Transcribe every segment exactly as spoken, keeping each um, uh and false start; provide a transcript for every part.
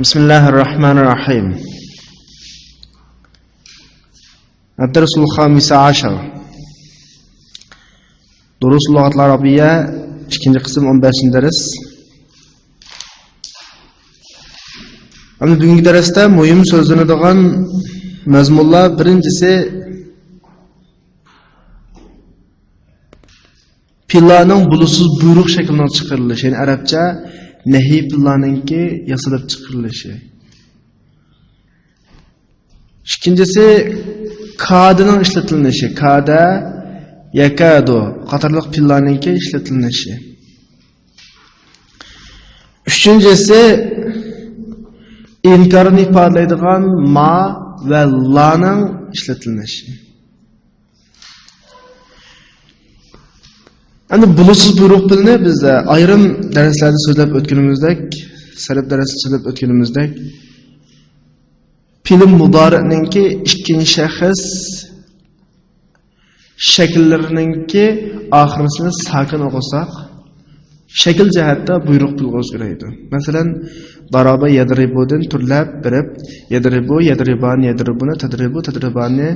بسم الله الرحمن الرحيم. الدرس الخامس عشر. دروس اللغة العربية، ئىككىنچى قىسىم، ئون بەشىنچى دەرس. ئەمدى بۈگۈنكى دەرستە مۇھىم سۆزلىنىدىغان مەزمۇنلار، بىرىنچىسى، پېئىللارنىڭ بولۇشسىز بۇيرۇق شەكلىنىڭ چىقىرىلىشى، يەنى ئەرەبچە نەھىي پېئىللارنىڭكى ياسىلىپ چىقىرىلىشى. ئىككىنچىسى، كادىنىڭ ئىشلىتىلىشى، كادە، يەكادۇ قاتارلىق پېئىللارنىڭكى ئىشلىتىلىشى. ئۈچىنچىسى، ئىنكارنى ئىپادىلەيدىغان ما ۋە لانىڭ ئىشلىتىلىشى. ئەمدى بولۇشسىز بۇيرۇق پېئىلنى بىز، ئە، ئايرىم دەرسلەردە سۆزلەپ ئۆتكىنىمىزدەك، سەرپ دەرسىدە سۆزلەپ ئۆتكىنىمىزدەك، پېئىل مۇدارىئنىڭكى ئىككىنچى شەخس شەكىللىرىنىڭكى ئاخىرىسىنى ساكىن ئوقۇساق، شەكىل جەھەتتە بۇيرۇق پېئىلغا ئۆزگىرەيدۇ. مەسىلەن، دارابا يەدرىبۇدىن تۈرلەپ بېرىپ، يەدرىبۇ، يەدرىبانى، يەدرىبۇنى، تەدرىبۇ، تەدرىبانى،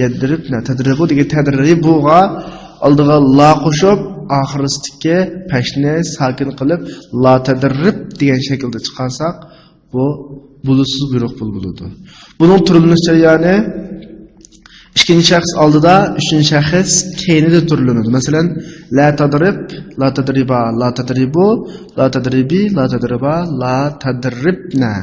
يەدرىبنە، تەدرىبۇ دېگەن تەدرىبۇغا ئالدىغا لا قوشۇپ، ئاخىرىسىدىكى پەشنى ساكىن قىلىپ، لا تەدرىب دېگەن شەكىلدە چىقارساق، بۇ بولۇشسىز بۇيرۇق پېئىل بولىدۇ. بۇنىڭ تۈرلىنىش جەريانى ئىككىنچى شەخس ئالدىدا، ئۈچىنچى شەخس كەينىدە تۈرلىنىدۇ. مەسىلەن، لا تەدرىب، لا تەدرىبا، لا تەدرىبۇ، لا تەدرىبى، لا تەدرىبا، لا تەدرىبنە.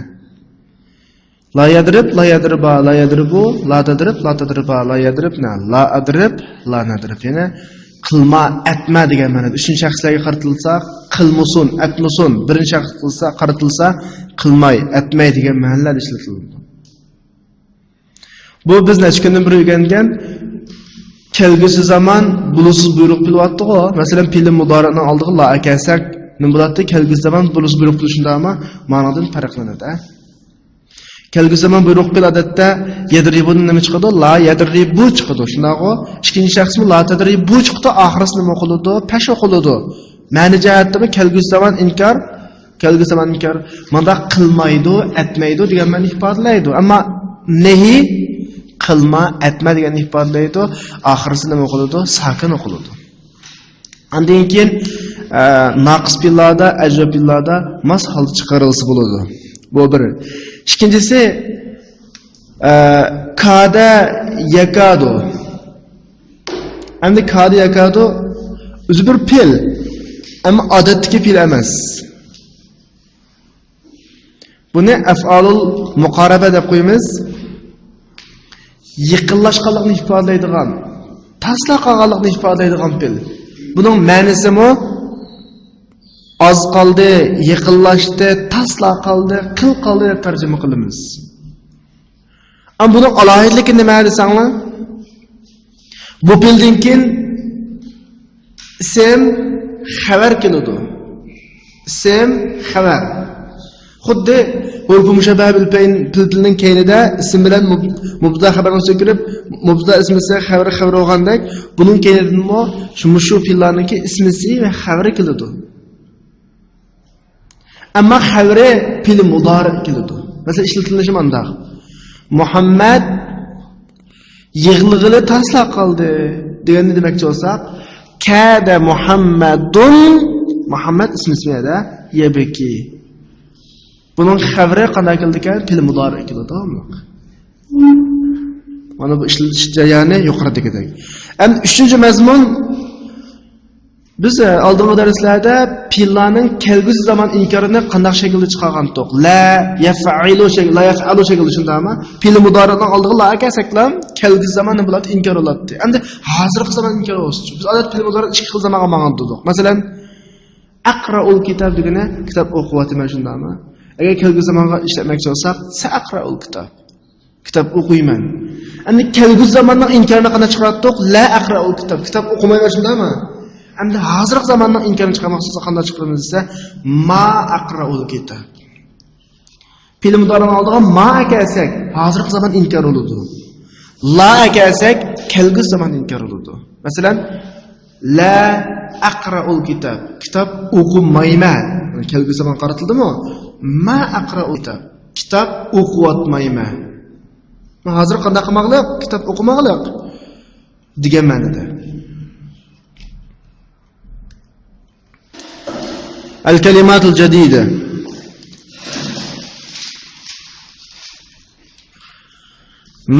لا يەدرىب، لا يەدرىبا، لا يەدرىبۇ، لا تەدرىب، لا تەدرىبا، لا يەدرىبنە. لا ئەدرىب، لا نەدرىب. يەنى قىلما، ئەتمە دېگەن مەنىدە. ئۈچىنچى شەخسلەرگە قارىتىلسا، قىلمىسۇن، ئەتمىسۇن. بىرىنچى شەخسكە قارىتىلسا، قىلماي، ئەتمەي دېگەن مەنىلەردە ئىشلىتىلىدۇ. بۇ بىز نەچچە كۈندىن بېرى ئۆگەنگەن كەلگۈسى زامان بولۇشسىز بۇيرۇق پېئىل بولۇۋاتىدىغۇ. مەسىلەن، پېئىل مۇدارىئنىڭ ئالدىغا لا ئەكەلسەك نېمە بولاتتى؟ كەلگۈسى زامان بولۇشسىز بۇيرۇق پېئىل شۇنداقمۇ؟ مانىڭدىن پەرقلىنىدۇ. كەلگۈسى زامان بۇيرۇق پېئىل ئادەتتە يەدرىبۇدىن نېمە چىقىدۇ؟ لا يەدرىبۇ چىقىدۇ. شۇنداقغۇ؟ ئىككىنچى شەخسمۇ لا تەدرىبۇ چىقىدۇ، ئاخىرىسى نېمە ئوقۇلىدۇ؟ پەش ئوقۇلىدۇ. مەنە جەھەتتىمۇ كەلگۈسى زامان ئىنكار، كەلگۈسى زامان ئىنكار. مانداق قىلمايدۇ، ئەتمەيدۇ دېگەن مەنىنى ئىپادىلەيدۇ. ئەمما نەھى قىلما، ئەتمە دېگەننى ئىپادىلەيدۇ. ئاخىرىسى نېمە ئوقۇلىدۇ؟ ساكىن ئوقۇلىدۇ. ئاندىن كېيىن، ئە، ناقىس پېئىللاردا، ئەجۋەپ پېئىللاردا ماس ھالدا چىقىرىلسا بولىدۇ. بۇ بىر. ئىككىنچىسى، ئە، كادە يەكادۇ. ئەمدى كادە يەكادۇ ئۆزى بىر پېئىل، ئەمما ئادەتتىكى پېئىل ئەمەس. بۇنى ئەفئالۇل مۇقارەبە دەپ قويىمىز. يېقىنلاشقانلىقنى ئىپادىلەيدىغان، تاسلا قالغانلىقنى ئىپادىلەيدىغان پېئىل. بۇنىڭ مەنىسىمۇ ئاز قالدى، يېقىنلاشتى، تاسلا قالدى، قىل قالدى دەپ تەرجىمە قىلىمىز. ئەمما بۇنىڭ ئالاھىدىلىكى نېمە دېسەڭلار؟ بۇ پېئىلدىن كېيىن ئىسىم، خەۋەر كېلىدۇ. ئىسىم، خەۋەر. خۇددى ھۇرۇپى مۇشەببەھە بىل پەين، پېئىل، پېئىلنىڭ كەينىدە ئىسىم بىلەن مۇب-، مۇبتەدا خەۋەرنىڭ ئۈستىگە كىرىپ، مۇبتەدا ئىسمىسى، خەۋەر خەۋەر بولغاندەك، بۇنىڭ كەينىدىنمۇ شۇ، مۇشۇ پېئىللارنىڭكى ئىسمىسى ۋە خەۋىرى كېلىدۇ. ئەمما خەۋىرى پېئىل مۇدارىئ كېلىدۇ. مەسىلەن، ئىشلىتىلىشى مانداق. مۇھەممەد يىغلىغىلى تاسلا قالدى دېگەننى دېمەكچى بولساق، كادە مۇھەممەدۇن، مۇھەممەد ئىسمى ئىسمىدە، يەبكى. بۇنىڭ خەۋىرى قانداق كېلىدىكەن؟ پېئىل مۇدارىئ كېلىدۇ. مانا بۇ ئىشلىتىش جەريانى يۇقىرىدىكىدەك. ئەمدى ئۈچىنچى مەزمۇن، بىز، ئە، ئالدىنقى دەرسلەردە پېئىللارنىڭ كەلگۈسى زامان ئىنكارىنى قانداق شەكىلدە چىقارغانتۇق؟ لا يەفئەلۇ شەكىل، لا يەفئەلۇ شەكىلدە، شۇنداقمۇ؟ پېئىل مۇدارىئنىڭ ئالدىغا لا ئەكەلسەكلا، كەلگۈسى زامان نېمە بولاتتى؟ ئىنكار بولاتتى. ئەمدى ھازىرقى زامان ئىنكار بولسىچۇ؟ بىز ئادەتتە پېئىل مۇدارىئ ئىككى خىل زامانغا ماڭغان تۇردۇق. مەسىلەن، ئەقرەئۇل كىتاب دېگىنى كىتاب ئوقۇۋاتىمەن، شۇنداقمۇ؟ ئەگەر كەلگۈسى زامانغا ئىشلەتمەكچى بولساق، سەئەقرەئۇل كىتاب. كىتاب ئوقۇيمەن. ئەمدى كەلگۈسى زاماننىڭ ئىنكارىنى قانداق چىقىراتتۇق؟ لا ئەقرەئۇل كىتاب. كىتاب ئوقۇمايمەن، شۇنداقمۇ؟ ئەمدى ھازىرقى زاماننىڭ ئىنكارىنى چىقارماقچى بولساق قانداق چىقىرىمىز دېسە، ما ئەقرەئۇل كىتاب. پېئىل مۇدارىئنىڭ ئالدىغا ما ئەكەلسەك، ھازىرقى زامان ئىنكار بولىدۇ. لا ئەكەلسەك، كەلگۈسى زامان ئىنكار بولىدۇ. مەسىلەن، لا ئەقرەئۇل كىتاب. كىتاب ئوقۇمايمەن. كەلگۈسى زامان قارىتىلدىمۇ؟ ما ئەقرەئۇل كىتاب. كىتاب ئوقۇۋاتمايمەن. ھازىر قانداق قىلماقلىق؟ كىتاب ئوقۇماقلىق دېگەن مەنىدە. الكلمات الجديدة.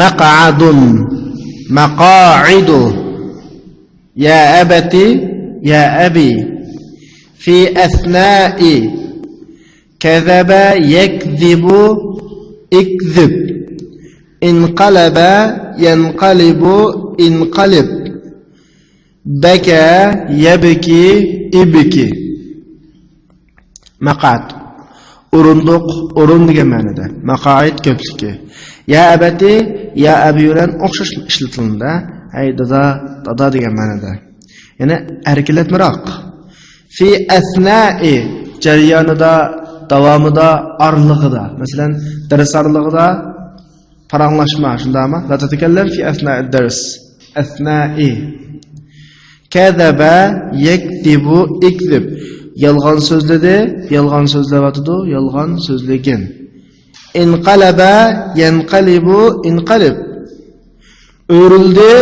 مقعد، مقاعد. يا أبت، يا أبي. في أثناء. كذب، يكذب، اكذب. انقلب، ينقلب، انقلب. بكى، يبكي، ابكي. مقعد. ئورۇندۇق، ئورۇن دېگەن مەنىدە. ماقائىد كۆپلۈكى. يا ئەبەتى، يا ئەبى بىلەن ئوخشاش ئىشلىتىلىدۇ. ئەي دادا، دادا دېگەن مەنىدە. يەنى ئەركىنلەتمىراق. في أثناء، جەريانىدا، داۋامىدا، ئارىلىقىدا. مەسىلەن، دەرس ئارىلىقىدا پاراڭلاشما، شۇنداقمۇ؟ لا تتكلم في أثناء الدرس. أثناء. كذب، يكذب، اكذب. يالغان سۆزلىدى، يالغان سۆزلەۋاتىدۇ، يالغان سۆزلىگىن. انقلب، ينقلب، انقلب. ئۆرۈلدى،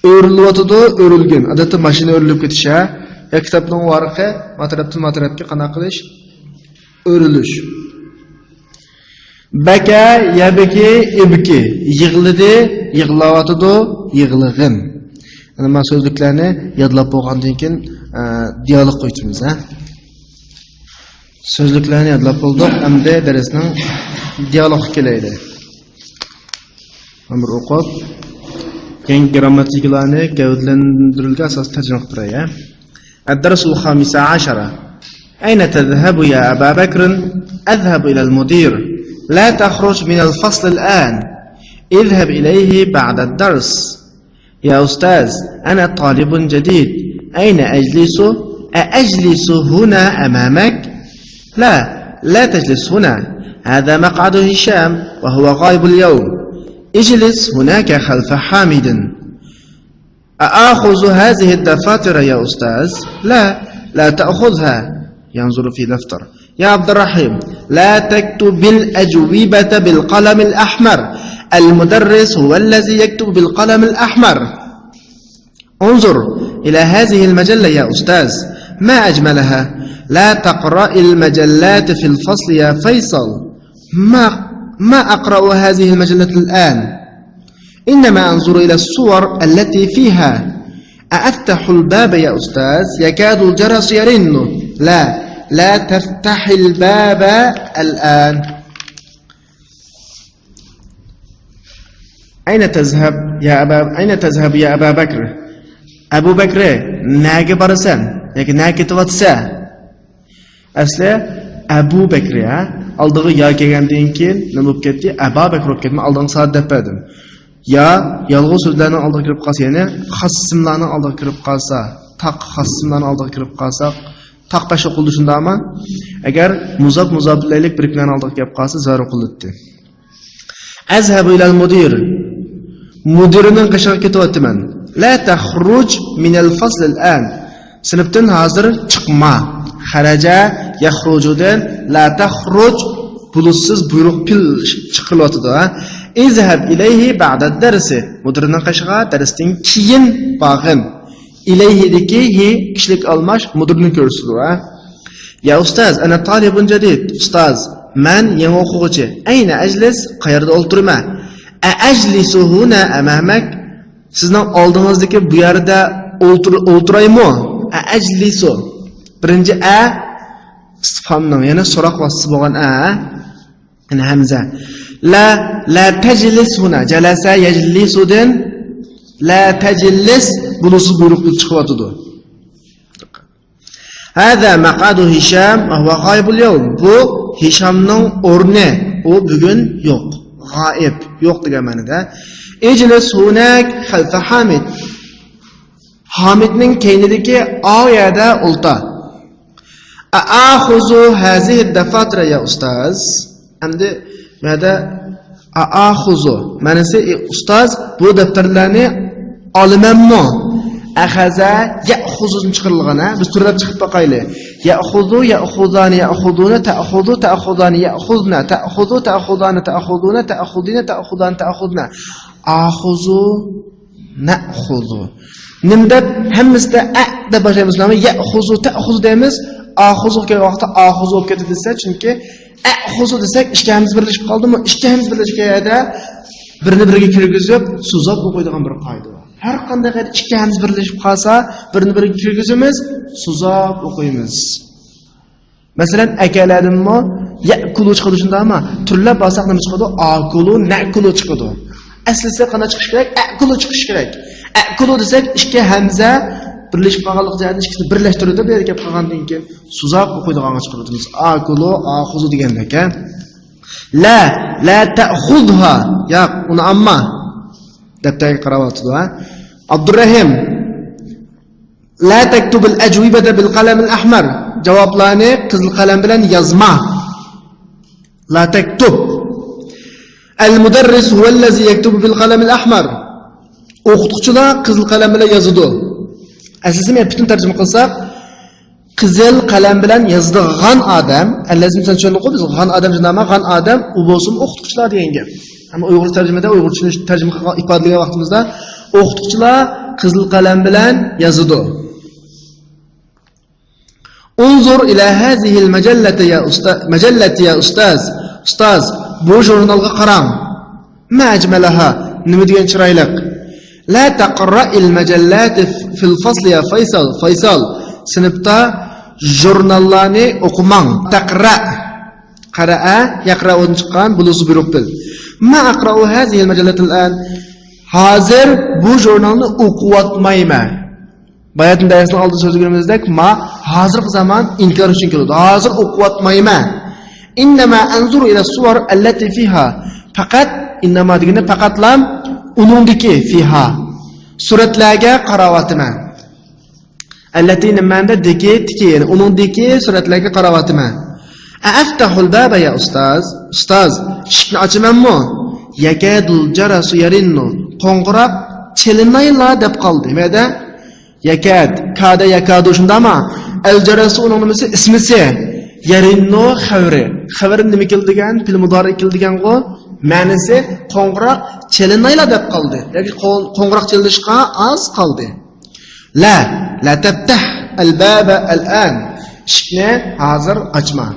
ئۆرۈلۈۋاتىدۇ، ئۆرۈلگىن. ئادەتتە ماشىنا ئۆرۈلۈپ كېتىش، ھە؟ يا كىتابنىڭ ۋارىقى، ما تەرەپتىن ما تەرەپكە قانداق قىلىش؟ ئۆرۈلۈش. بكى، يبكي، ابكي. يىغلىدى، يىغلاۋاتىدۇ، يىغلىغىن. يەنى مانا سۆزلۈكلەرنى يادلاپ بولغاندىن كېيىن، ئە، دىيالوگ قويۇۋېتىمىز، ھە؟ سۆزلۈكلەرنى يادلاپ بولدۇق، ئەمدى دەرسنىڭ دىيالوگىغا كېلەيلى. بىر ئوقۇپ، كېيىن گىرامماتىكىلارنى گەۋدىلەندۈرۈلگەن ئاساستا تەرجىمە قىلىپ بېرەي، ھە؟ الدرس الخامس عشر. أين تذهب يا أبا بكر؟ أذهب إلى المدير. لا تخرج من الفصل الآن. اذهب إليه بعد الدرس. يا أستاذ، أنا طالب جديد. أين أجلس؟ أأجلس هنا أمامك؟ لا، لا تجلس هنا. هذا مقعد هشام، وهو غائب اليوم. اجلس هناك خلف حامد. أآخذ هذه الدفاتر يا أستاذ؟ لا، لا تأخذها. ينظر في دفتر. يا عبد الرحيم، لا تكتب الأجوبة بالقلم الأحمر. المدرس هو الذي يكتب بالقلم الأحمر. انظر إلى هذه المجلة يا أستاذ، ما أجملها. لا تقرأ المجلات في الفصل يا فيصل. ما، ما أقرأ هذه المجلة الآن، إنما أنظر إلى الصور التي فيها. أأفتح الباب يا أستاذ؟ يكاد الجرس يرن. لا، لا تفتح الباب الآن. أين تذهب يا أبا، أين تذهب يا أبا بكر؟ ئەبۇ بەكرى، نەگە بارىسەن؟ ياكى نەگە كېتىۋاتىسەن؟ ئەسلى ئەبۇ بەكرى، ھە؟ ئالدىغا يا كەلگەندىن كېيىن نېمە بولۇپ كەتتى؟ ئەبا بەكرى بولۇپ كەتتى. مەن ئالدىڭغا سادە دەپ بەردىم. يا يالغۇز سۆزلەرنىڭ ئالدىغا كىرىپ قالسا، يەنى خاس ئىسىملارنىڭ ئالدىغا كىرىپ قالسا، تاق خاس ئىسىملارنىڭ ئالدىغا كىرىپ قالسا، تاق بەش ئوقۇلىدۇ، شۇنداقمۇ؟ ئەگەر مۇزاپ، مۇزاپ ئىلەيلىك بىر ئىككىلەرنىڭ ئالدىغا كېلىپ قالسا، زەر ئوقۇلىدۇ. أذهب إلى المدير. مۇدىرنىڭ قېشىغا كېتىۋاتىمەن. لا تخرج من الفصل الآن. سىنىپتىن ھازىر چىقما. خرج يخرجدىن لا تخرج بولۇشسىز بۇيرۇق پېئىل چىقىرىلىۋاتىدۇ، ھە. اذهب إليه بعد الدرس. مۇدىرنىڭ قېشىغا دەرستىن كېيىن بارغىن. ئىلەيھىدىكى ھى كىشىلىك ئالماش مۇدىرنى كۆرسىتىدۇ، ھە. يا ئۇستاز، ئەنە تالىبۇن جەدىد. ئۇستاز، مەن يېڭى ئوقۇغۇچى. ئەينە ئەجلىس؟ قەيەردە ئولتۇرىمەن؟ ئەئەجلىسۇ ھۇنا ئەمامەك؟ سىزنىڭ ئالدىڭىزدىكى بۇ يەردە ئولتۇر-، ئولتۇرايمۇ؟ ئەئەجلىسۇ. بىرىنچى ئە ئىستىفھامنىڭ، يەنى سوراق ۋاسىتىسى بولغان ئە. يەنى ھەمزە. لا، لا تەجلىس ھۇنا. جەلەسە يەجلىسۇدىن لا تەجلىس بولۇشسىز بۇيرۇق چىقىۋاتىدۇ. هذا مقعد هشام وهو غائب اليوم. بۇ ھىشامنىڭ ئورنى. ئۇ بۈگۈن يوق. غائىب، يوق دېگەن مەنىدە. اجلس هناك خلف حامد. ھامىدنىڭ كەينىدىكى ئاۋۇ يەردە ئولتۇر. ئەئاخۇزۇ ھازىھى دەفاتىرە يا ئۇستاز؟ ئەمدى بۇ يەردە ئەئاخۇزۇ مەنىسى، ئى، ئۇستاز، بۇ دەپتەرلەرنى ئالىمەنمۇ؟ ئەخەزە يەئخۇزۇ. يەخۇزۇدىن چىقىرىلغان، ھە؟ بىز تۈرلەپ چىقىپ باقايلى. يەخۇزۇ، يەخۇزانى، يەخۇزۇنە، تەخۇزۇ، تەخۇزانى، يەخۇزنە، تەخۇزۇ، تەخۇزانە، تەخۇزۇنە، تەخۇزىنە، تەخۇزانى، تەخۇزنە. ئاخۇزۇ، نەخۇزۇ. نېمە دەپ ھەممىسىدە ئە دەپ باشلايمىز؟ يەخۇزۇ، تەخۇزۇ دەيمىز. ئاخۇزۇغا كەلگەن ۋاقىتتا ئاخۇزۇ بولۇپ كەتتى دېسە، چۈنكى ئەخۇزۇ دېسەك، ئىككى ھەمزە بىرلىشىپ قالدىمۇ؟ ئىككى ھەمزە بىرلەشكەن يەردە بىرنى بىرگە كىرگۈزۈپ، سوزاپ ئوقۇيدىغان بىر قائىدە بار. ھەر قانداق يەردە ئىككى ھەمزە بىرلىشىپ قالسا، بىرنى بىرگە كىرگۈزىمىز، سوزاپ ئوقۇيمىز. مەسىلەن، ئەكەلەدىنمۇ يەكۇلۇ چىقىدۇ، شۇنداقمۇ؟ تۈرلەپ بارساق نېمە چىقىدۇ؟ ئاكۇلۇ، نەكۇلۇ چىقىدۇ. ئەسلىسى قانداق چىقىشى كېرەك؟ ئەكۇلۇ چىقىشى كېرەك. ئەكۇلۇ دېسەك، ئىككى ھەمزە بىرلىشىپ قالغانلىق جەھەتتىن ئىككىسىنى بىرلەشتۈرىدۇ، بۇ يەرگە كەپ قالغاندىن كېيىن سوزاپ ئوقۇيدىغانغا چىقىرىۋاتىمىز. ئاكۇلۇ، ئاخۇزۇ دېگەندەك، ھە؟ لا، لا تەخۇزھا. ياق، ئۇنى ئالما. دەپتەرگە قاراۋاتىدۇ، ھە؟ ئابدۇرەھىم. لا تكتب الأجوبة بالقلم الأحمر. جاۋابلارنى قىزىل قەلەم بىلەن يازما. لا تكتب. المدرس هو الذي يكتب بالقلم الأحمر. ئوقۇتقۇچىلار قىزىل قەلەم بىلەن يازىدۇ. ئەسلىسى مەن پۈتۈن تەرجىمە قىلساق، قىزىل قەلەم بىلەن يازىدىغان ئادەم، ئەللەزىم سەن چۈشەندىڭغۇ، بىز غان ئادەم جىناما، غان ئادەم، ئۇ بولسىمۇ ئوقۇتقۇچىلار دېگەن گەپ. ئەمما ئۇيغۇرچە تەرجىمىدە، ئۇيغۇرچە تەرجىمە قىلغان، ئىپادىلىگەن ۋاقتىمىزدا، ئوقۇتقۇچىلار قىزىل قەلەم بىلەن يازىدۇ. انظر إلى هذه المجلة يا أستا-، مجلة يا أستاذ. ئۇستاز، بۇ ژۇرنالغا قاراڭ. ما أجملها، نېمە دېگەن چىرايلىق. لا تقرأ المجلات في الفصل يا فيصل. فايسال، سىنىپتا ژۇرناللارنى ئوقۇماڭ. تقرأ. قرأ، يقرأدىن چىققان، بۇلۇتسىز بۇيرۇق پېئىل. ما أقرأ هذه المجلة الآن. ھازىر بۇ ژۇرنالنى ئوقۇۋاتمايمەن. باياتىن دەرسنىڭ ئالدىدا سۆزلىگىنىمىزدەك، ما ھازىرقى زامان ئىنكار ئۈچۈن كېلىدۇ. ھازىر ئوقۇۋاتمايمەن. إنما أنظر إلى الصور التي فيها. پەقەت، ئىنناما دېگىنى پەقەتلا ئۇنىڭدىكى، فىھا، سۈرەتلەرگە قاراۋاتىمەن. التي نېمە مەنىدە؟ دىكى، تىكى، يەنى ئۇنىڭدىكى سۈرەتلەرگە قاراۋاتىمەن. أأفتح الباب يا أستاذ؟ ئۇستاز، ئىشىكنى ئاچىمەنمۇ؟ يكاد الجرس يرن. قوڭغۇراق چېلىنايلا دەپ قالدى. نېمە دە؟ يكاد، كاد يكاد، شۇنداقمۇ؟ الجرس ئۇنىڭ نېمىسى؟ ئىسمىسى. يرن خەۋىرى. خەۋىرى نېمە كېلىدىكەن؟ پېئىل مۇدارىئ كېلىدىكەنغۇ. مەنىسى قوڭغۇراق چېلىنايلا دەپ قالدى. ياكى قو-، قوڭغۇراق چېلىنىشقا ئاز قالدى. لا، لا تفتح الباب الآن. ئىشىكنى ھازىر ئاچما.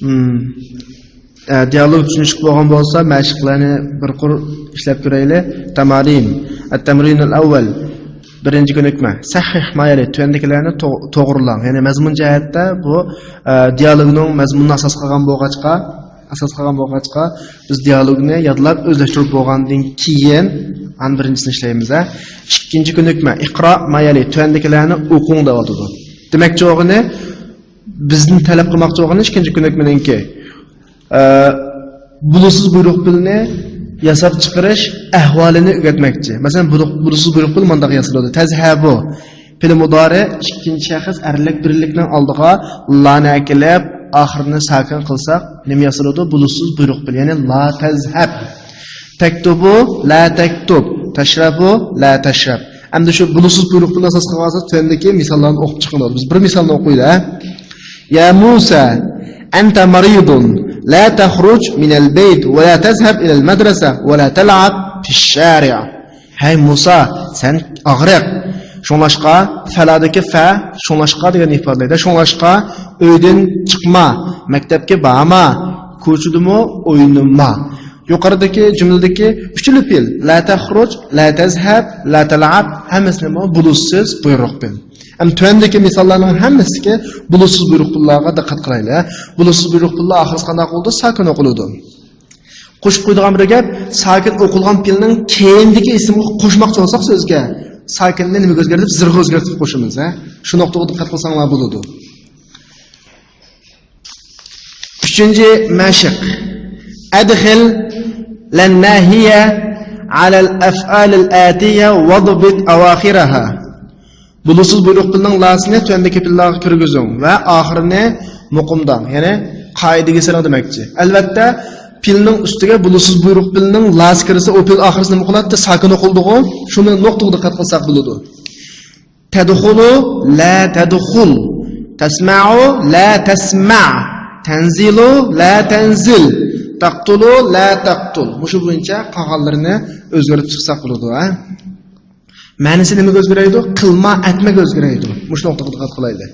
مم. ئە، دىيالوگ چۈشىنىشلىك بولغان بولسا، مەشىقلەرنى بىر قۇر ئىشلەپ كۆرەيلى. تمارين. التمرين الأول. بىرىنچى كۆنۈكمە. سەھھىھ ما يەلى، تۆۋەندىكىلەرنى تو-، توغرىلاڭ. يەنى مەزمۇن جەھەتتە بۇ، ئە، دىيالوگنىڭ مەزمۇنىنى ئاساس قىلغان بولغاچقا، ئاساس قىلغان بولغاچقا، بىز دىيالوگنى يادلاپ ئۆزلەشتۈرۈپ بولغاندىن كېيىن، ئان بىرىنچىسىنى ئىشلەيمىز، ھە. ئىككىنچى كۆنۈكمە، ئىقرا ما يەلى، تۆۋەندىكىلەرنى ئوقۇڭ دەۋاتىدۇ. دېمەكچى بولغىنى، بىزدىن تەلەپ قىلماقچى بولغىنى ئىككىنچى كۆنۈكمىنىڭكى، ئە، بۇلۇتسىز بۇيرۇق پېئىلنى ياساپ چىقىرىش ئەھۋالىنى ئۆگەتمەكچى. مەسىلەن، بۇلۇ-، بۇلۇتسىز بۇيرۇق پېئىل مانداق ياسىلىدۇ. تەزھەبۇ. پېئىل مۇدارىئ ئىككىنچى شەخس ئەرلىك بىرلىكنىڭ ئالدىغا لانى ئەكېلىپ، ئاخىرىنى ساكىن قىلساق، نېمە ياسىلىدۇ؟ بۇلۇتسىز بۇيرۇق پېئىل. يەنى لا تەزھەب. تەكتۇبۇ، لا تەكتۇب. تەشرەبۇ، لا تەشرەب. ئەمدى شۇ بۇلۇتسىز بۇيرۇق پېئىلنى ئاساس قىلىۋالساق، تۆۋەندىكى مىساللارنى ئوقۇپ چىقىڭلار. بىز بىر مىسالنى ئوقۇيلى، ھە؟ يا موسى، أنت مريض، لا تخرج من البيت، ولا تذهب إلى المدرسة، ولا تلعب في الشارع. ھەي مۇسا، سەن ئاغرىق. شۇڭلاشقا، فەلادىكى فە، شۇڭلاشقا دېگەننى ئىپادىلەيدۇ. شۇڭلاشقا، ئۆيدىن چىقما، مەكتەپكە بارما، كوچىدىمۇ ئوينىما. يۇقىرىدىكى جۈملىدىكى ئۈچىلا پېئىل، لا تخرج، لا تذهب، لا تلعب، ھەممىسىنىمۇ بۇلۇتسىز بۇيرۇق پېئىل. ئەمدى تۆۋەندىكى مىساللارنىڭ ھەممىسىدىكى بۇلۇتسىز بۇيرۇق پېئىللارغا دىققەت قىلايلى. بۇلۇتسىز بۇيرۇق پېئىللار ئاخىرسى قانداق بولىدۇ؟ ساكىن ئوقۇلىدۇ. قوشۇپ قويىدىغان بىر گەپ، ساكىن ئوقۇلغان پېئىلنىڭ كەينىدىكى ئىسىمغا قوشماقچى بولساق سۆزگە، ساكىننى نېمىگە ئۆزگەرتىپ؟ زىرغا ئۆزگەرتىپ قوشىمىز، ھە؟ شۇ نۇقتىغا دىققەت قىلساڭلار بولىدۇ. ئۈچىنچى مەشىق. أدخل لا الناهية على الأفعال الآتية واضبط أواخرها. بۇلۇتسىز بۇيرۇق پېئىلنىڭ لاسىنى تۆۋەندىكى پېئىللارغا كىرگۈزۈڭ ۋە ئاخىرىنى مۇقىمداڭ، يەنى قائىدىگە سېلىڭ دېمەكچى. ئەلۋەتتە، پېئىلنىڭ ئۈستىگە بولۇشسىز بۇيرۇق پېئىلنىڭ لاسى كىرسە، ئۇ پېئىل ئاخىرسى نېمە قىلاتتى؟ ساكىن ئوقۇلىدىغۇ. شۇنى نۇقتىغا دىققەت قىلساق بولىدۇ. تەدخۇلۇ، لا تەدخۇل. تەسمەئۇ، لا تەسمەئ. تەنزىلۇ، لا تەنزىل. تەقتۇلۇ، لا تەقتۇل. مۇشۇ بويىچە قالغانلىرىنى ئۆزگەرتىپ چىقساق بولىدۇ، ھە؟ مەنىسى نېمىگە ئۆزگىرەيدۇ؟ قىلما، ئەتمەگە ئۆزگىرەيدۇ. مۇشۇ نۇقتىغا دىققەت قىلايلى.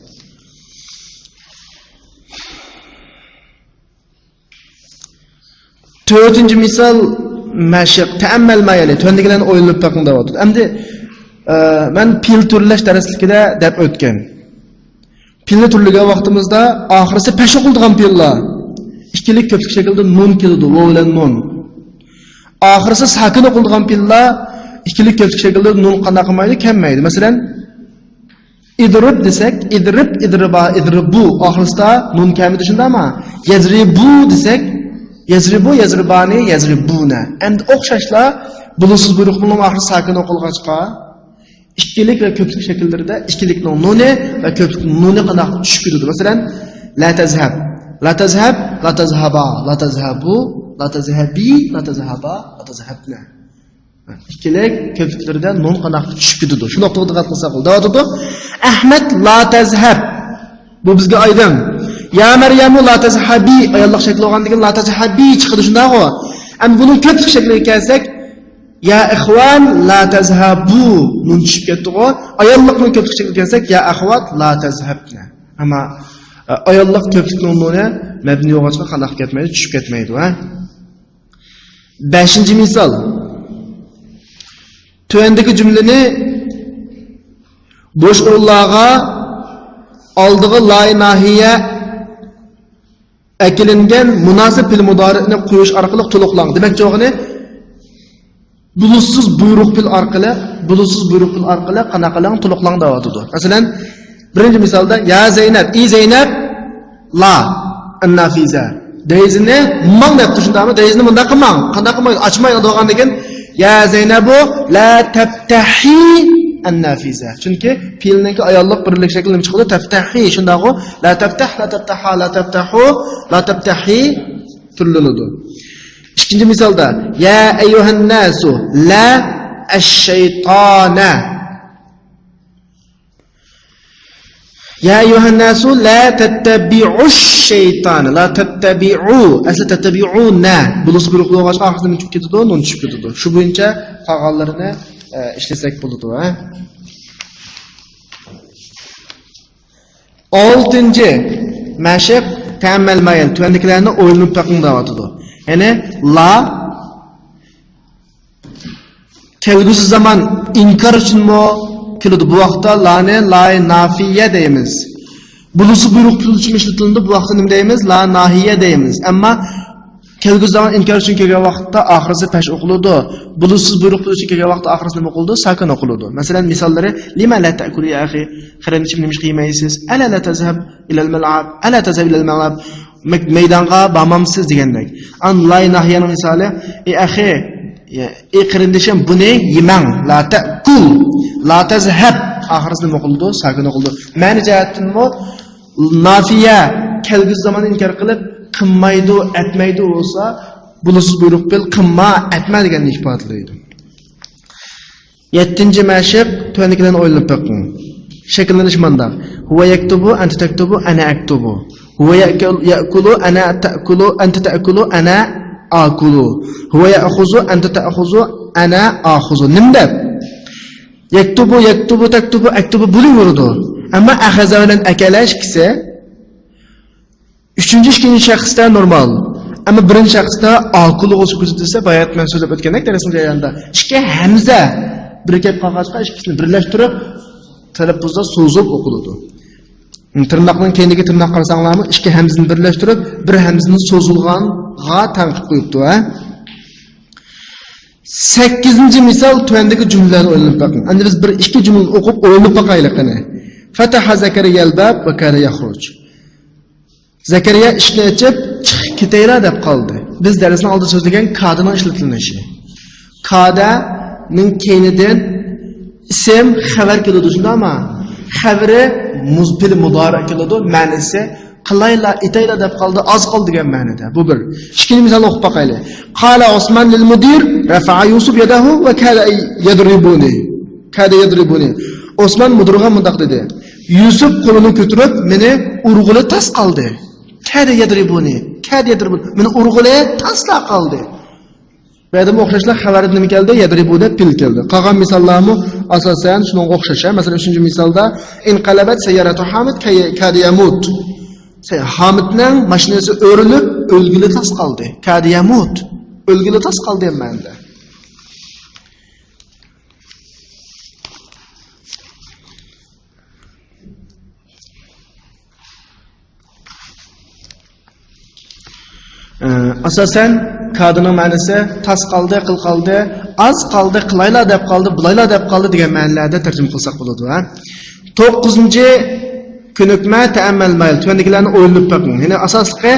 تۆتىنچى مىسال، مەشىق، تەئەممەل ما يەلى، تۆۋەندىكىلەرنى ئويلىنىپ بېقىڭ دەۋاتىدۇ. ئەمدى، ئە، مەن پېئىل تۈرلەش دەرسلىكىدە دەپ ئۆتكەن. پېئىلنى تۈرلىگەن ۋاقتىمىزدا ئاخىرسى پەش ئوقۇلىدىغان پېئىللار. ئىككىلىك كۆپلۈك شەكىلدە نۇن كېلىدۇ، ۋاۋ بىلەن نۇن. ئاخىرسى ساكىن ئوقۇلىدىغان پېئىللار ئىككىلىك كۆپلۈك شەكىلدە نۇن قانداق قىلمايدۇ؟ كەلمەيدۇ. مەسىلەن، ئىدرىب دېسەك، ئىدرىب، ئىدرىبا، ئىدرىبۇ. ئاخىرسىدا نۇن كەلمىدى، شۇنداقمۇ؟ يەزرىبۇ دېسەك، يەزرىبۇ، يەزرىبانى، يەزرىبۇنە. ئەمدى ئوخشاشلا بولۇشسىز بۇيرۇق پېئىلنىڭ ئاخىرى ساكىن ئوقۇلغاچقا، ئىككىلىك ۋە كۆپلۈك شەكىللىرىدە ئىككىلىكنىڭ نۇنى ۋە كۆپلۈكنىڭ نۇنى قانداق چۈشۈپ كېتىدۇ؟ مەسىلەن، لا تەزھەب، لا تەزھەب، لا تەزھەبا، لا تەزھەبۇ، لا تەزھەبى، لا تەزھەبا، لا تەزھەبنە. ئىككىلىك كۆپلۈكلىرىدە نۇن قانداق چۈشۈپ كېتىدۇ؟ شۇ نۇقتىغا دىققەت قىلساق بولىدۇ. دەۋاتىدۇ، ئەھمەد لا تەزھەب. بۇ بىزگە ئايدىڭ. يا مەريەمۇ لا تەزھەبى. ئاياللىق شەكلى بولغاندىن كېيىن لا تەزھەبى چىقىدۇ، شۇنداقغۇ؟ ئەمدى بۇنىڭ كۆپلۈك شەكلىگە كەلسەك، يا ئىخۋان لا تەزھەبۇ. نۇن چۈشۈپ كەتتىغۇ. ئاياللىقنىڭ كۆپلۈك شەكلىگە كەلسەك، يا ئەخۋات لا تەزھەبنە. ئەمما، ئە، ئاياللىق كۆپلۈكنىڭ نۇنى مەبنى بولغاچقا قانداق كەتمەيدۇ؟ چۈشۈپ كەتمەيدۇ، ھە؟ بەشىنچى مىسال. تۆۋەندىكى جۈملىنى بوش ئورۇنلارغا ئالدىغا لاي ناھىيە ئەكېلىنگەن مۇناسىپ پېئىل مۇدارىئنى قويۇش ئارقىلىق تولۇقلاڭ. دېمەكچى بولغىنى، بولۇشسىز بۇيرۇق پېئىل ئارقىلىق، بولۇشسىز بۇيرۇق پېئىل ئارقىلىق قانداق قىلىڭ؟ تولۇقلاڭ دەۋاتىدۇ. مەسىلەن، بىرىنچى مىسالدا، يا زەينەپ، ئى زەينەپ، لا، ئەننافىزە. دېرىزىنى ماڭ دەپتۇ، شۇنداقمۇ؟ دېرىزىنى مۇنداق قىلماڭ. قانداق قىلمايدۇ؟ ئاچمايدۇ دېگەندىكىن، يا زەينەبۇ، لا تەپتەھى ئەننافىزە. چۈنكى پېئىلنىڭكى ئاياللىق بىرلىك شەكلى نېمە چىقىدۇ؟ تەپتەھى. شۇنداقغۇ؟ لا تەپتەھ، لا تەپتەھا، لا تەپتەھۇ، لا تەپتەھى تۈرلىنىدۇ. ئىككىنچى مىسالدا، يا ئەييۇھەنناسۇ، لا ئەششەيتانە. يا ئەييۇھەنناسۇ لا تەتتەبىئۇش شەيتانە. لا تەتتەبىئۇ. ئەسلى تەتتەبىئۇنە. بولۇشسىز بۇيرۇق بولغاچقا ئاخىرىدا نېمە چۈشۈپ كېتىدۇ؟ نۇن چۈشۈپ كېتىدۇ. شۇ بويىچە قالغانلىرىنى، ئە، ئىشلىسەك بولىدۇ، ھە؟ ئالتىنچى مەشىق، تەئەممەل ما يەلى، تۆۋەندىكىلەرنى ئويلىنىپ بېقىڭ دەۋاتىدۇ. يەنى لا كەلگۈسى زامان ئىنكار ئۈچۈنمۇ كېلىدۇ. بۇ ۋاقىتتا لانى لاي نافىيە دەيمىز. بولۇشسىز بۇيرۇق پېئىل ئۈچۈن ئىشلىتىلىدۇ. بۇ ۋاقىتتا نېمە دەيمىز؟ لا ناھىيە دەيمىز. ئەمما كەلگۈسى زامان ئىنكار ئۈچۈن كەلگەن ۋاقىتتا ئاخىرسى پەش ئوقۇلىدۇ. بولۇشسىز بۇيرۇق پېئىل ئۈچۈن كەلگەن ۋاقىتتا ئاخىرسى نېمە ئوقۇلىدۇ؟ ساكىن ئوقۇلىدۇ. مەسىلەن، مىساللىرى، لىما لا تەئكۇلۇ يا ئەخى، قېرىندىشىم، نېمىشقا يېمەيسىز؟ ئەلا لا تەزھەب ئىلەل مەلئەب، ئەلا تەزھەب ئىلەل مەلئەب، مەي-، مەيدانغا بارمامسىز دېگەندەك. ئان لاي ناھىيەنىڭ مىسالى، ئى ئەخى، ئى قېرىندىشىم، بۇنى يېمەڭ، لا تەئكۇل، لا تەزھەب، ئاخىرسى نېمە ئوقۇلىدۇ؟ ساكىن ئوقۇلىدۇ. مەنە جەھەتتىنمۇ نافىيە كەلگۈسى زاماننى ئىنكار قىلىپ، قىلمايدۇ، ئەتمەيدۇ بولسا، بولۇشسىز بۇيرۇق پېئىل قىلما، ئەتمە دېگەننى ئىپادىلەيدۇ. يەتتىنچى مەشىق، تۆۋەندىكىلەرنى ئويلىنىپ بېقىڭ. شەكىللىنىشى مانداق. ھۇۋە يەكتۇبۇ، ئەنتە تەكتۇبۇ، ئەنە ئەكتۇبۇ. ھۇۋە يەكۇل-، يەئكۇلۇ، ئەنە تەئكۇلۇ، ئەنتە تەئكۇلۇ، ئەنە ئاكۇلۇ. ھۇۋە يەئخۇزۇ، ئەنتە تەئخۇزۇ، ئەنە ئاخۇزۇ. نېمە دەپ؟ يەكتۇبۇ، يەكتۇبۇ، تەكتۇبۇ، ئەكتۇبۇ بولۇۋېرىدۇ. ئەمما ئەخەزە بىلەن ئەكەلە ئىككىسى ئۈچىنچى، ئىككىنچى شەخستە نورمال. ئەمما بىرىنچى شەخستە ئاكۇلۇغا سۈكۈت دېسە، بايا مەن سۆزلەپ ئۆتكەندەك دەرسنىڭ جەريانىدا، ئىككى ھەمزە بىر كەپ قالغاچقا، ئىككىسىنى بىرلەشتۈرۈپ، تەلەپپۇزدا سوزۇپ ئوقۇلىدۇ. تىرناقنىڭ كەينىدىكى تىرناق قارىساڭلارمۇ، ئىككى ھەمزىنى بىرلەشتۈرۈپ، بىر ھەمزىنى سوزۇلغانغا تەڭ قىلىپ قويۇپتۇ، ھە؟ سەككىزىنچى مىسال، تۆۋەندىكى جۈملىلەرنى ئويلىنىپ بېقىڭ. ئەمدى بىز بىر ئىككى جۈملىنى ئوقۇپ ئويلىنىپ باقايلى قېنى. فتح زكريا الباب وكاد يخرج. زەكەرىيا ئىشىكنى ئېچىپ، چىقىپ كېتەيلا دەپ قالدى. بىز دەرسنىڭ ئالدىدا سۆزلىگەن كادىنىڭ ئىشلىتىلىشى. كادەنىڭ كەينىدىن ئىسىم خەۋەر كېلىدۇ، شۇنداقمۇ؟ خەۋىرى مۇز-، پېئىل مۇدارىئ كېلىدۇ، مەنىسى قىلايلا، ئېتەيلا دەپ قالدى، ئاز قالدى دېگەن مەنىدە. بۇ بىر. ئىككىنچى مىسالنى ئوقۇپ باقايلى. قال عثمان للمدير رفع يوسف يده وكاد أن يضربني. كاد يضربني. ئوسمان مۇدىرغا مۇنداق دېدى. يۈسۈپ قولىنى كۆتۈرۈپ، مېنى ئۇرغىلى تاس قالدى. كاد يضربني. كاد يضربني. مېنى ئۇرغىلى تاسلا قالدى. بۇ يەردىمۇ ئوخشاشلا خەۋەردە نېمە كەلدى؟ يەدرىبۇ دەپ پېئىل كەلدى. قالغان مىساللارمۇ ئاساسەن شۇنىڭغا ئوخشاش. مەسىلەن، ئۈچىنچى مىسالدا، انقلبت سيارة حامد كي-، كاد يموت. سە-، ھامىدنىڭ ماشىنىسى ئۆرۈلۈپ، ئۆلگىلى تاس قالدى. كاد يموت. ئۆلگىلى تاس قالدى دېگەن مەنىدە. ئاساسەن، كادنىڭ مەنىسى تاس قالدى، قىل قالدى، ئاز قالدى، قىلايلا دەپ قالدى، بۇلايلا دەپ قالدى دېگەن مەنىلەردە تەرجىمە قىلساق بولىدۇ، ھە. توققۇزىنچى كۆنۈكمە، تەئەممەل مايىل. تۆۋەندىكىلەرنى ئويلىنىپ بېقىڭ. يەنى ئاساسلىقى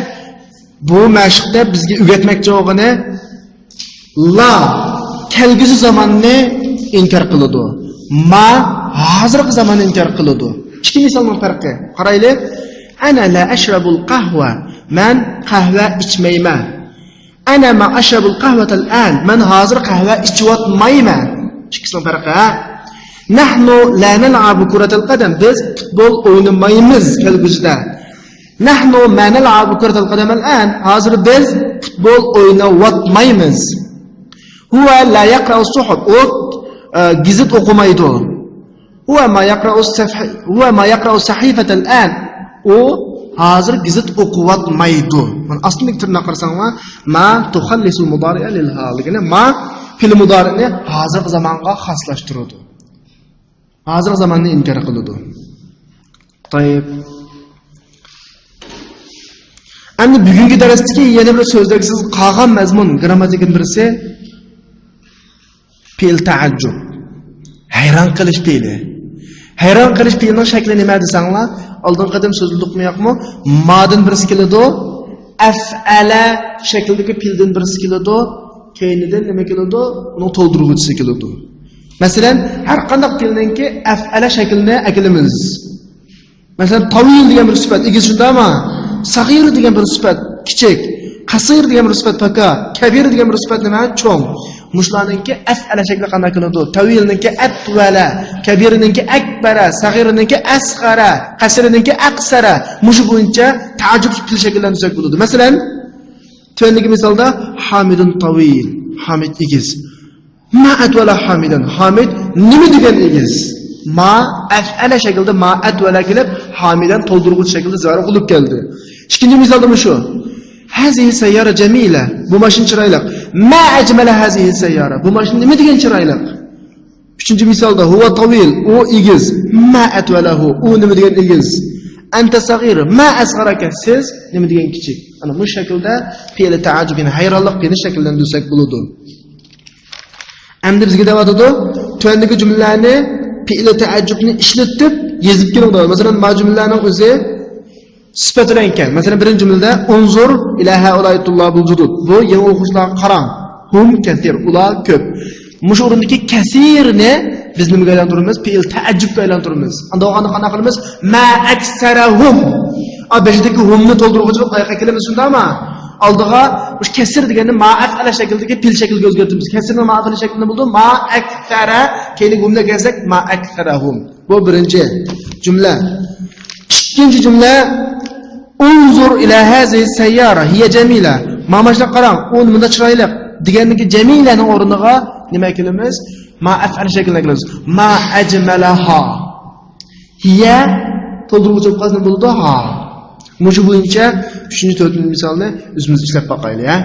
بۇ مەشىقتە بىزگە ئۆگەتمەكچى بولغىنى لا كەلگۈسى زاماننى ئىنكار قىلىدۇ. ما ھازىرقى زاماننى ئىنكار قىلىدۇ. ئىككى مىسالنىڭ پەرقى. قارايلى. أنا لا أشرب القهوة. مەن قەھۋە ئىچمەيمەن. أنا ما أشرب القهوة الآن. مەن ھازىر قەھۋە ئىچىۋاتمايمەن. ئىككىسىنىڭ پەرقى، ھە؟ نحن لا نلعب كرة القدم. بىز پۇتبول ئوينىمايمىز كەلگۈسىدە. نحن ما نلعب كرة القدم الآن. ھازىر بىز پۇتبول ئويناۋاتمايمىز. هو لا يقرأ الصحف. ئۇ، ئە، گېزىت ئوقۇمايدۇ. هو ما يقرأ الصفح-، هو ما يقرأ الصحيفة الآن. ئۇ ھازىر گېزىت ئوقۇۋاتمايدۇ. مانا ئاستىدىكى تۈرنى قارىساڭلار، ما تخلص المضارع للحال. يەنى ما پېئىل مۇدارىئنى ھازىرقى زامانغا خاسلاشتۇرىدۇ. ھازىرقى زاماننى ئىنكار قىلىدۇ. تايىپ. ئەمدى بۈگۈنكى دەرستىكى يەنە بىر سۆزلەرگە سىز قالغان مەزمۇن، گرامماتىكىدىن بىرسى پېئىل تەئەججۈب. ھەيران قېلىش پېئىلى. ھەيران قېلىش پېئىلىنىڭ شەكلى نېمە دېسەڭلار، ئالدىنقى قېتىم سۆزلىدۇقمۇ ياقمۇ؟ مادىن بىرسى كېلىدۇ، ئەفئەلە شەكلىدىكى پېئىلدىن بىرسى كېلىدۇ، كەينىدىن نېمە كېلىدۇ؟ ئۇنىڭ تولدۇرغۇچىسى كېلىدۇ. مەسىلەن، ھەر قانداق پېئىلنىڭكى ئەفئەلە شەكلىنى ئەكېلىمىز. مەسىلەن، تاۋىل دېگەن بىر سۈپەت ئېگىز، شۇنداقمۇ؟ سەغىر دېگەن بىر سۈپەت كىچىك، قەسىر دېگەن بىر سۈپەت پاكا، كەبىر دېگەن بىر سۈپەت نېمە؟ چوڭ. مۇشۇلارنىڭكى ئەفئەلە شەكلى قانداق كېلىدۇ؟ تاۋىلنىڭكى ئەتۋەلە، كەبىرنىڭكى ئەكبەرە، سەغىرنىڭكى ئەسغەرە، قەسىرنىڭكى ئەقسەرە. مۇشۇ بويىچە تەئەججۈب پېئىل شەكىللەندۈرسەك بولىدۇ. مەسىلەن، تۆۋەندىكى مىسالدا، حامىدۇن تاۋىل، ھامىد ئېگىز. ما ئەتۋەلە ھامىدەن. ھامىد نېمە دېگەن ئېگىز؟ ما ئەفئەلە شەكلىدە ما ئەتۋەلە كېلىپ، ھامىدەن تولدۇرغۇچ شەكلىدە زەرۇر بولۇپ كەلدى. ئىككىنچى مىسالدا مۇشۇ. هذه سيارة جميلة. بۇ ماشىنا چىرايلىق. ما أجمل هذه سيارة. بۇ ماشىنا نېمە دېگەن چىرايلىق؟ ئۈچىنچى مىسالدا، هو طويل. ئۇ ئېگىز. ما ئەتۋەلەھۇ. ئۇ نېمە دېگەن ئېگىز؟ أنت صغير. ما أصغرك. سىز نېمە دېگەن كىچىك؟ ئەنە بۇ شەكىلدە پېئىلى تەئەججۈب، يەنى ھەيرانلىق پېئىلىنى شەكىللەندۈرسەك بولىدۇ. ئەمدى بىزگە دەۋاتىدۇ، تۆۋەندىكى جۈملىلەرنى پېئىلى تەئەججۈبنى ئىشلىتىپ يېزىپ كېلىڭ دەۋاتىدۇ. مەسىلەن، ما جۈملىلەرنىڭ ئۆزى سۈپەت بىلەن كەل. مەسىلەن، بىرىنچى جۈملىدە، انظر إلى هؤلاء الطلاب الجدد. بۇ يېڭى ئوقۇغۇچىلارغا قاراڭ. هم كثير، ئۇلار كۆپ. مۇشۇ ئورۇندىكى كەسىرنى بىز نېمىگە ئايلاندۇرىمىز؟ پېئىل تەئەججۈبكە ئايلاندۇرىمىز. ئاندىن ئاندىن قانداق قىلىمىز؟ ما أكثرهم. ئا، بېشىدىكى ھۇمنى تولدۇرغۇچىلىق ئاياققا كېلىمىز، شۇنداقمۇ؟ ئالدىغا مۇشۇ كەسىر دېگەننى ما ئەفئەلە شەكلىدىكى پېئىل شەكلىگە ئۆزگەرتىمىز. كەسىرنى ما ئەفئەلە شەكلىدە بولىدۇ. ما أكثر. كېيىنىكى ھۇمنى كەلسەك، ما أكثرهم. بۇ بىرىنچى جۈملە. ئىككىنچى جۈملە، انظر إلى هذه السيارة، هي جميلة. ما ماشىنىغا قاراڭ، ئۇ نېمىدا چىرايلىق دېگەندىكى جەمىلەنىڭ ئورنىغا نېمە ئەكېلىمىز؟ ما ئەفئەلە شەكلىنى ئەكېلىمىز. ما أجملها. هي تولدۇرغۇچ بولۇپ قالسا نېمە بولىدۇ؟ ها. مۇشۇ بويىچە ئۈچىنچى، تۆتىنچى مىسالنى ئۆزىمىز ئىشلەپ باقايلى، ھە.